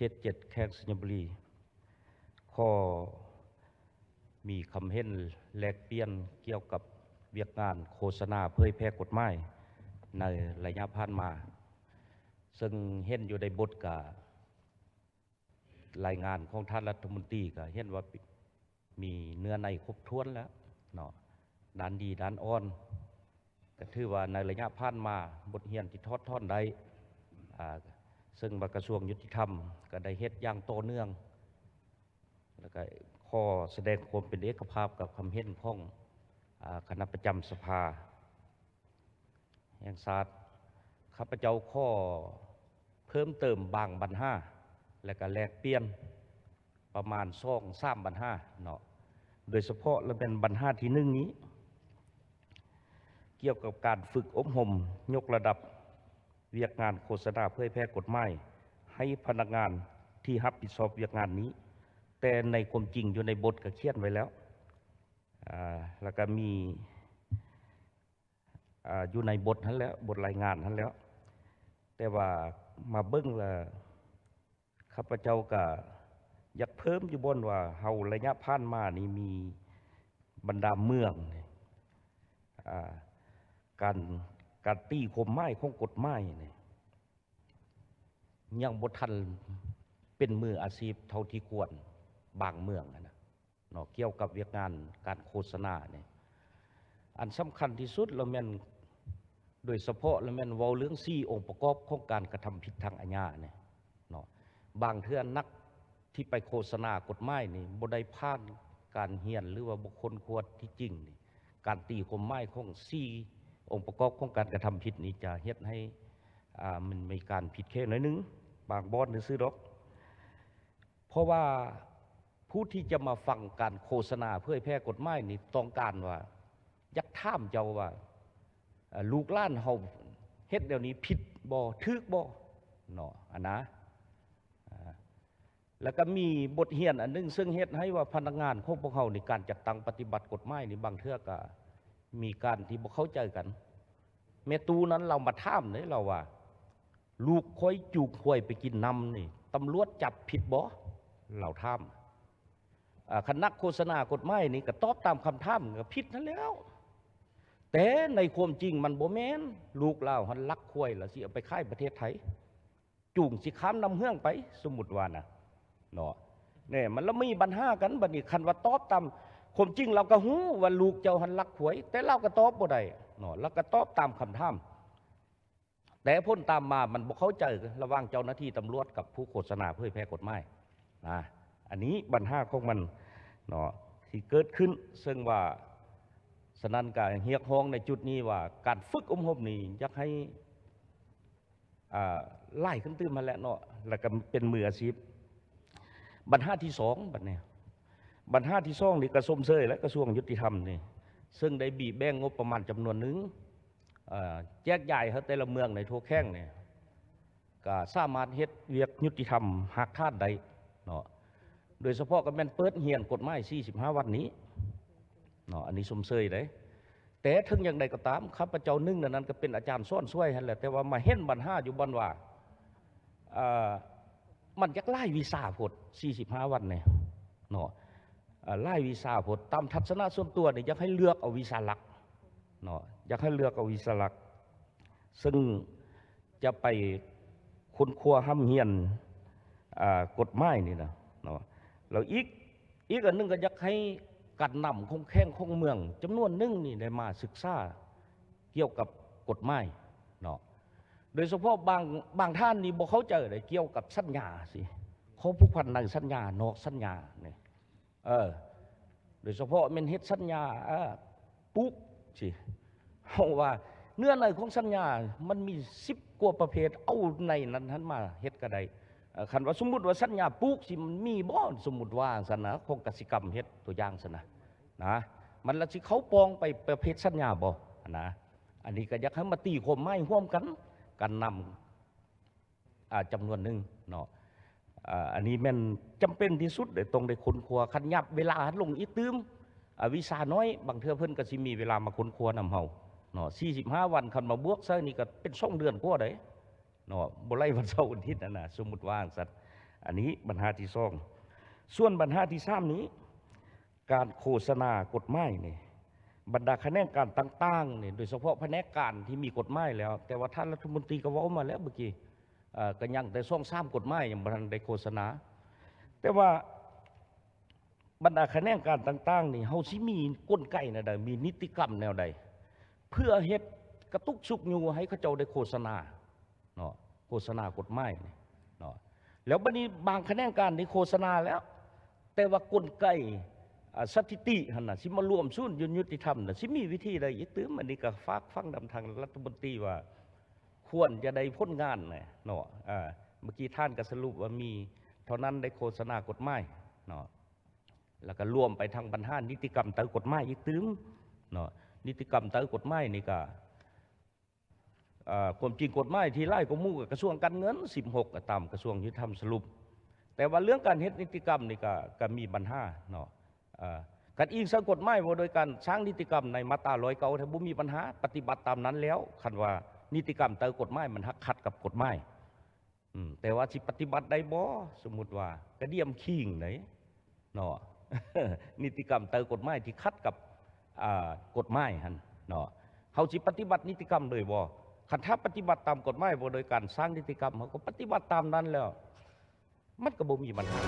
ເຈັດເຈັດ ແຂວງໄຊຍະບູລີ ຂໍມີຄຳເຫັນແລກປ່ຽນກ່ຽວກັບວຽກງານໂຄສະນາເຜີຍແຜ່ກົດໝາຍໃນໄລຍະຜ່ານມາ, ເຊິ່ງເຫັນຢູ່ໃນບົດກະ ລາຍງານຂອງທ່ານລັດຖະມົນຕີກໍເຫັນວ່າມີເນື້ອໃນຄົບຖ້ວນແລ້ວເນາະ, ດ້ານດີດ້ານອ່ອນ ກໍຖືວ່າໃນໄລຍະຜ່ານມາ ບົດຮຽນທີ່ຖອດຖອນໄດ້ ອ່າ ເຊິ່ງວ່າກະຊວງຍຸຕິທຳກໍໄດ້ເຮັດຢ່າງຕໍ່ເນື່ອງ ແລ້ວກໍຂໍສະແດງຄວາມເປັນເອກະພາບກັບຄຳເຫັນຂອງ ອ່າ ຄະນະປະຈຳສະພາ ແຫ່ງຊາດ, ຂ້າພະເຈົ້າຂໍເພີ່ມເຕີມບາງບັນຫາ ແລະກະແລກປ່ຽນປະມານສອງສາມບັນຫາເນາະ, ໂດຍສະເພາະລະແມ່ນບັນຫາທີໜຶ່ງນີ້ ກ່ຽວກັບການຝຶກອົບຮົມຍົກລະດັບວຽກງານໂຄສະນາເຜີຍແຜ່ກົດໝາຍໃຫ້ພະນັກງານທີ່ຮັບຜິດຊອບວຽກງານນີ້, ແຕ່ໃນຄວາມຈິງຢູ່ໃນບົດກະຂຽນໄວ້ແລ້ວ ອາ ແລ້ວກະມີ ອາ ຢູ່ໃນບົດຫັ້ນແຫຼະ ບົດລາຍງານຫັ້ນແຫຼະ, ແຕ່ວ່າມາເບິ່ງລະ ຂ້າພະເຈົ້າກະຢາກເພີ່ມຢູ່ບ່ອນວ່າເຮົາໄລຍະຜ່ານມານີ້ມີບັນດາເມືອງ ອາ ການ ການຕີຄວາມໝາຍຂອງກົດໝາຍນີ້ ຍັງບໍ່ທັນເປັນມືອາຊີບເທົ່າທີ່ຄວນ ບາງເມືອງຫັ້ນນະເນາະ, ກ່ຽວກັບວຽກງານການໂຄສະນານີ້ ອັນສຳຄັນທີ່ສຸດລະແມ່ນ ໂດຍສະເພາະລະແມ່ນເວົ້າເລື່ອງສີ່ອົງປະກອບຂອງການກະທຳຜິດທາງອາຍານີ້ເນາະ, ບາງເທື່ອນັກທີ່ໄປໂຄສະນາກົດໝາຍນີ້ບໍ່ໄດ້ຜ່ານການຮຽນ ຫຼືວ່າບໍ່ຄົ້ນຄວ້າທີ່ຈິງນີ້ ການຕີຄວາມໝາຍຂອງສີ່ອົງປະກອບຂອງການກະທຳຜິດນີ້ຈະເຮັດໃຫ້ ອ່າ ມັນມີການຜິດແຄ່ໜ້ອຍໜຶ່ງ ບາງບ່ອນຊື່ໆດອກ. ເພາະວ່າຜູ້ທີ່ຈະມາຟັງການໂຄສະນາເຜີຍແຜ່ກົດໝາຍນີ້ ຕ້ອງການວ່າ ຢາກຖາມເຈົ້າວ່າ ເອີ ລູກຫຼານເຮົາເຮັດແນວນີ້ຜິດບໍ່ ຖືກບໍ່ເນາະ ອັນນະ ອາ ແລ້ວກໍມີບົດຮຽນອັນໜຶ່ງ ເຊິ່ງເຮັດໃຫ້ວ່າພະນັກງານຂອງພວກເຮົາໃນການຈັດຕັ້ງປະຕິບັດກົດໝາຍນີ້ ບາງເທື່ອກໍມີການທີ່ບໍ່ເຂົ້າໃຈກັນ. ແມ່ຕູ້ນັ້ນລາວມາຖາມເດ້ ລາວວ່າ ລູກຂ້ອຍຈູງຄວາຍໄປກິນນ້ຳນີ້ ຕຳຫຼວດຈັບຜິດບໍ່? ລາວຖາມ. ອາ ຄັນນັກໂຄສະນາກົດໝາຍນີ້ກໍຕອບຕາມຄຳຖາມ ກໍຜິດຫັ້ນແຫຼ້ວ, ແຕ່ໃນຄວາມຈິງມັນບໍ່ແມ່ນ ລູກລາວຫັ້ນລັກຄວາຍ ແລ້ວຊິເອົາໄປຂາຍປະເທດໄທ ຈູງຊິຂ້າມນ້ຳເຫືອງໄປ ສົມມຸດວ່ານະເນາະ, ແນ່ ມັນລະມີບັນຫາກັນ. ບັດນີ້ຄັນວ່າຕອບຕາມຄວາມຈິງ ລາວກໍຮູ້ວ່າລູກເຈົ້າຫັ້ນລັກຄວາຍ ແຕ່ລາວກໍຕອບບໍ່ໄດ້ເນາະ, ລາວກໍຕອບຕາມຄຳຖາມ ແຕ່ຜົນຕາມມາມັນບໍ່ເຂົ້າໃຈລະຫວ່າງເຈົ້າໜ້າທີ່ຕຳຫຼວດກັບຜູ້ໂຄສະນາເຜີຍແຜ່ກົດໝາຍນະ. ອັນນີ້ບັນຫາຂອງມັນເນາະທີ່ເກີດຂຶ້ນ, ເຊິ່ງວ່າ ສະນັ້ນກະຮຽກຮ້ອງໃນຈຸດນີ້ວ່າ ການຝຶກອົບຮົມນີ້ຢາກໃຫ້ ອ່າ ຫຼາຍຂຶ້ນຕື່ມຫັ້ນແຫຼະເນາະ ແລ້ວກໍເປັນມືອາຊີບ. ບັນຫາທີສອງ ບັດນີ້ ບັນຫາທີສອງນີ້ກໍຊົມເຊີຍແຫຼະ ກະຊວງຍຸຕິທຳນີ້ ເຊິ່ງໄດ້ບີແບ່ງງົບປະມານຈຳນວນໜຶ່ງ ເອີ ແຈກຢາຍໃຫ້ແຕ່ລະເມືອງໃນທົ່ວແຂວງນີ້ ກໍສາມາດເຮັດວຽກຍຸຕິທຳຮາກຖານໄດ້ເນາະ, ໂດຍສະເພາະກໍແມ່ນເປີດຮຽນກົດໝາຍສີ່ສິບຫ້າວັນນີ້ເນາະ, ອັນນີ້ຊົມເຊີຍເດ້. ແຕ່ເຖິງຢ່າງໃດກໍຕາມ ຂ້າພະເຈົ້າໜຶ່ງໃນນັ້ນກໍເປັນອາຈານສອນຊ່ວຍຫັ້ນແຫຼະ, ແຕ່ວ່າມາເຫັນບັນຫາຢູ່ບ່ອນວ່າ ເອີ ມັນຢາກຫຼາຍວິຊາໂພດ ສີ່ສິບຫ້າວັນນີ້ເນາະ, ເອີ ຫຼາຍວິຊາໂພດ. ຕາມທັດສະນະສ່ວນຕົວນີ້ ຢາກໃຫ້ເລືອກເອົາວິຊາຫຼັກເນາະ, ຢາກໃຫ້ເລືອກເອົາວິຊາຫຼັກ ເຊິ່ງຈະໄປຄົ້ນຄວ້າຮ່ຳຮຽນ ອ່າ ກົດໝາຍນີ້ນະເນາະ. ແລ້ວອີກ ອີກອັນໜຶ່ງກໍຢາກໃຫ້ການນຳຂອງແຂວງຂອງເມືອງຈຳນວນໜຶ່ງນີ້ໄດ້ມາສຶກສາກ່ຽວກັບກົດໝາຍເນາະ, ໂດຍສະເພາະບາງ ບາງທ່ານນີ້ບໍ່ເຂົ້າໃຈເດ້ ກ່ຽວກັບສັນຍາຊີ້ ຂໍ້ຜູກພັນໃນສັນຍາ ນອກສັນຍານີ້ ເອີ ໂດຍສະເພາະແມ່ນເຮັດສັນຍາ ເອີ ປູກຊີ້ ເຮົາວ່າເນື້ອໃນຂອງສັນຍາມັນມີສິບກວ່າປະເພດ ເອົາໃນນັ້ນຫັ້ນມາເຮັດກໍໄດ້. ເອີ ຄັນວ່າສົມມຸດວ່າສັນຍາປູກຊິມັນມີບໍ່ ສົມມຸດວ່າຊັ້ນນະ ຂອງກະສິກຳເຮັດຕົວຢ່າງຊັ້ນນະ ນະ ມັນລະຊິເຂົ້າປ່ອງໄປປະເພດສັນຍາບໍ່ຫັ້ນນະ. ອັນນີ້ກໍຢາກໃຫ້ມາຕີຄວາມໝາຍຮ່ວມກັນ ການນຳ ອ່າ ຈຳນວນໜຶ່ງເນາະ. ອ່າ ອັນນີ້ແມ່ນຈຳເປັນທີ່ສຸດເດ້ ຕ້ອງໄດ້ຄົ້ນຄວ້າ ຄັນຫຍັບເວລາລົງອີກຕື່ມ ອ່າ ວິຊານ້ອຍ ບາງເທື່ອເພິ່ນກໍຊິມີເວລາມາຄົ້ນຄວ້ານຳເຮົາເນາະ. ສີ່ສິບຫ້າວັນ ຄັນມາບວກໃສ່ນີ້ກໍເປັນສອງເດືອນກວ່າເດ້ເນາະ, ບໍ່ໄລ່ວັນເສົາອາທິດຫັ້ນນະ ສົມມຸດວ່າຈັ່ງຊັ້ນ. ອັນນີ້ບັນຫາທີສອງ. ສ່ວນບັນຫາທີສາມນີ້ ການໂຄສະນາກົດໝາຍນີ້ ບັນດາຂະແໜງການຕ່າງໆນີ້ ໂດຍສະເພາະພະແນກການທີ່ມີກົດໝາຍແລ້ວ, ແຕ່ວ່າທ່ານລັດຖະມົນຕີກໍເວົ້າມາແລ້ວເມື່ອກີ້, ເອີ ກໍຍັງແຕ່ສອງສາມກົດໝາຍຍັງບໍ່ທັນໄດ້ໂຄສະນາ. ແຕ່ວ່າບັນດາຂະແໜງການຕ່າງໆນີ້ ເຮົາຊິມີກົນໄກແນວໃດ, ມີນິຕິກຳແນວໃດ ເພື່ອເຮັດກະຕຸກຊຸກຍູ້ໃຫ້ເຂົາເຈົ້າໄດ້ໂຄສະນາ ເນາະ, ໂຄສະນາກົດໝາຍນີ້ເນາະ. ແລ້ວບັດນີ້ບາງຂະແໜງການນີ້ໂຄສະນາແລ້ວ, ແຕ່ວ່າກົນໄກ ອາ ສະຖິຕິຫັ້ນນະ ຊິມາລວມສູນຢູ່ຍຸຕິທຳນະ ຊິມີວິທີໃດອີກຕື່ມ? ອັນນີ້ກໍຝາກຝັງນຳທາງລັດຖະມົນຕີວ່າ ຄວນຈະໄດ້ຜົນງານແຫຼະເນາະ. ອາ ເມື່ອກີ້ທ່ານກໍສະຫຼຸບວ່າມີເທົ່ານັ້ນໄດ້ໂຄສະນາກົດໝາຍເນາະ, ແລ້ວກໍລວມໄປທັງບັນຫານິຕິກຳໃຕ້ກົດໝາຍອີກຕື່ມເນາະ. ນິຕິກຳໃຕ້ກົດໝາຍນີ້ກໍ ເອີ ຄວາມຈິງກົດໝາຍທີ່ຫຼາຍກວ່າໝູ່ກໍກະຊວງການເງິນ ສິບຫົກ ກໍຕາມກະຊວງຍຸຕິທຳສະຫຼຸບ, ແຕ່ວ່າເລື່ອງການເຮັດນິຕິກຳນີ້ກໍ ກໍມີບັນຫາເນາະ. ເອີ ຄັນອີງໃສ່ກົດໝາຍວ່າໂດຍການສ້າງນິຕິກຳໃນມາດຕາຮ້ອຍເກົ້າ ຖ້າບໍ່ມີບັນຫາ ປະຕິບັດຕາມນັ້ນແລ້ວ, ຄັນວ່ານິຕິກຳໃຕ້ກົດໝາຍມັນຫາກຂັດກັບກົດໝາຍ ອືມ ແຕ່ວ່າຊິປະຕິບັດໄດ້ບໍ່? ສົມມຸດວ່າກະດຽມຂີງໃດ ເນາະ, ນິຕິກຳໃຕ້ກົດໝາຍທີ່ຂັດກັບ ອາ ກົດໝາຍຫັ້ນເນາະ, ເຮົາຊິປະຕິບັດນິຕິກຳເລີຍບໍ່? ຄັນຖ້າປະຕິບັດຕາມກົດໝາຍບໍ່ ໂດຍການສ້າງນິຕິກຳ ເຮົາກໍປະຕິບັດຕາມນັ້ນແລ້ວ ມັນກໍບໍ່ມີບັນຫາ.